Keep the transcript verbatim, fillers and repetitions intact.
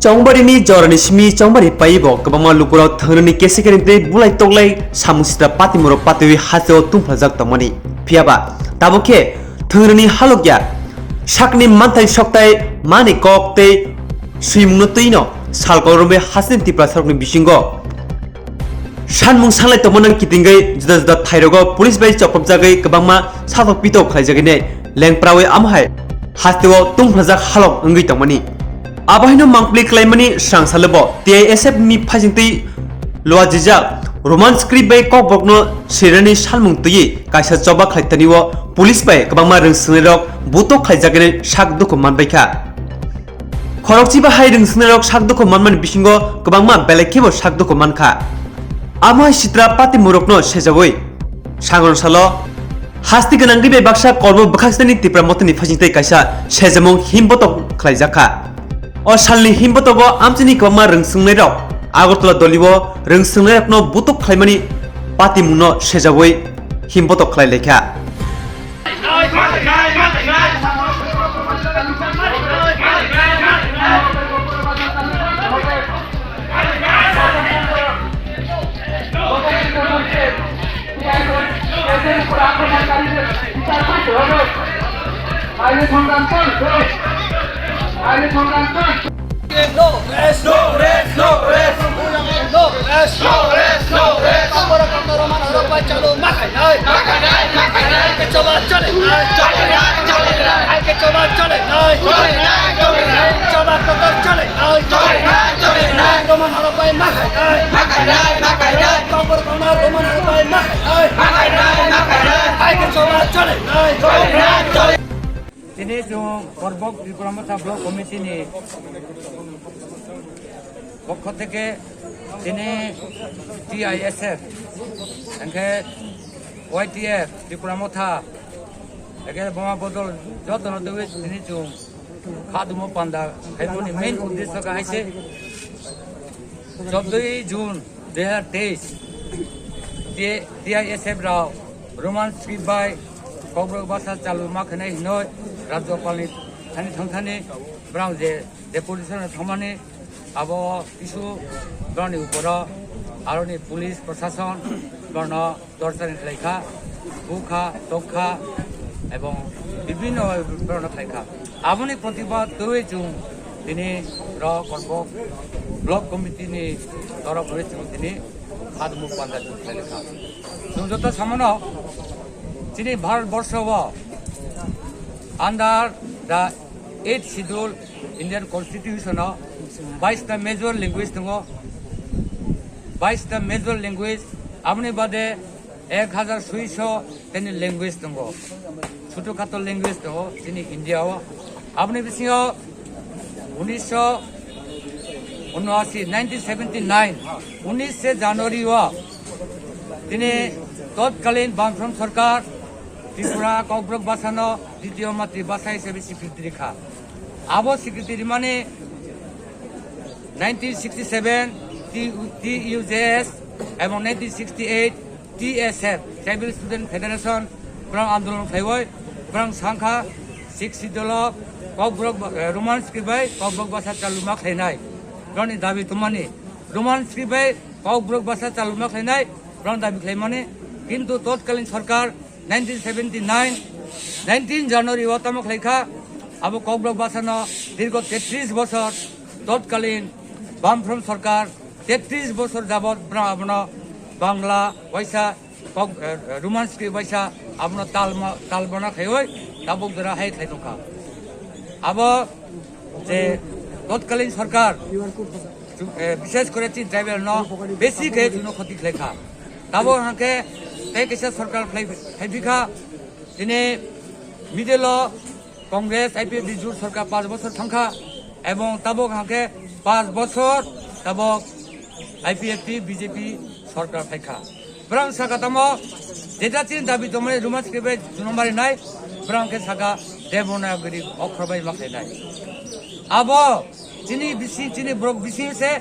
Chongbarini jorani simi chongbari paibo kwbangma lukurok thwngrwni kesekeni tei bulai toklai samung sitra patimurok patiwi hasteo tungphlajak tongmani. Phiyaba tabuk khe thwngrwni halok ya sakni manthai soktai mani kok tei swimungno twino salkok romwi hasteni Tiprasarokni bisingo sanmung sanglai tongmani kitingwi juda juda thairogo police bai chopropjagwi kwbangma satok pitok khlaijagwi lengprawi amo hai hasteo tungphlajak halok wngwi tongmani. Abo haino mangpli klaimani swrang salobo T I S F ni phaisingtwi luajijak Roman script bai kokborokno srirani salmung twiwi kaisa choba khlai tanio police bai kwbangma rwngswngnairok butok khlaijagwi sak dukhu manbaikha. Khorokchiba hai rwngswngnairok sak dukhu manmani bisingo kwbangma belai khebo sak dukhu mankha. Amo hai sitra patimurokno sejawi Sangon salo hasti gwnangwi bai baksa kormo bwkhaksani Tipra Mothani phaisingtwi kaisa sejamung himbotok khlaijakha. O salni himbotogo amchini kwbangma rwngswngnairok Agartala dolio rwngswngnairokno butuk khlaimani patimungno sejawi himbotok khlai laikha. আইনের সংগ্রাম চলবে। আইনের সংগ্রাম চলবে। No rest, no rest, no rest. No rest, no rest, no rest. কাপড় কাপড় রোমান হরপ্পায় চালু মাখায় নাই। মাখায় নাই, মাখায় নাই। আইকে চলা চলে নাই। চলে নাই, চলে নাই। আইকে চলা চলে নাই। চলে নাই, চলে নাই। চলা কতর চলে নাই। চলে নাই, চলে নাই। রোমান হরপ্পায় মাখায় নাই। মাখায় নাই, মাখায় নাই। কাপড় কাপড় রোমান হরপ্পায় মাখায় নাই। মাখায় নাই, মাখায় নাই। আইকে চলা চলে নাই। চলে নাই, চলে Tini chwng Korbok Tripura Motha Block Committee ni pokho theke tini T I S F, hwnkhe Y T F Tripura Motha, hwnkhe boma bodol jotono twiwi tini chwng khadumo panda khaimani main uddesho khe hai se. Chobdoi June dui hazar teis, T-, T I S F rok Roman script bai Kokborok basa chalu ma khainai hinoi Rajyapalni thani thangthani borok je deputation thangmani abo kisu borokni uporo aroni police prosason borokno torchar khlaikha, bukha, tokha, ebong bibhinno borokno khlaikha. Aboni protibad twiwi chwng tini rok Korbok Block Committee ni torop hwnwi chwng tini khadumo panda chwng khlaikha. Chwng joto samano chini Bharat borsho o under the eighth schedule Indian Constitution o baista major language tongo, baista major language, aboni bade ek hazar soiso teni language tongo, chutu khato language tongo chini India o. Aboni bisingo unisho unashi, nineteen seventy nine, unishe January o tini totkalin Bamfront Sarkar Tripura Kokborok basa no ditiyo matri basa hisabe sikriti rikha. Abo sikriti rimani nineteen sixty seven T-, T U J S ebong nineteen sixty eight T S F, Tribal Student Federation, borok andolon khlaiwi, borok sangkha sixth schedule o Kokborok ba-, eh, Roman script bai Kokborok basa chaluma khlainai. Borokni dabi tongmani Roman script bai Kokborok basa chaluma khlainai, borok dabi khlaimani. Kintu totkalin sarkar nineteen seventy nine, nineteen January o tamo khlaikha, abo Kokborok basa no dirgo tetris bosor totkalin Bamfront sarkar tetris bosor jabot borok abono Bangla waisa Kok, eh, Roman script waisa abono tal ma-, tal bana khaiwi tabuk jora hai khlai tongkha. Abo je totkalin sarkar, eh, bishes kore chini tribal no besi khe chuno khoti khlaikha. Tabuk hwnkhe tei kaisa sarkar khlai, khlaiphikha. Tini middle o Congress I P F T jut sarkar panch bosor thangkha, ebong tabuk hwnkhe panch bosor tabuk I P F T B J P sarkar phaikha. Borok saka tamo, jeta chini dabi tongmani Roman script bai chuno marinai, borok khe saka Devanagari okhor bai ma khlainai. Abo chini bisi, chini borok bisi se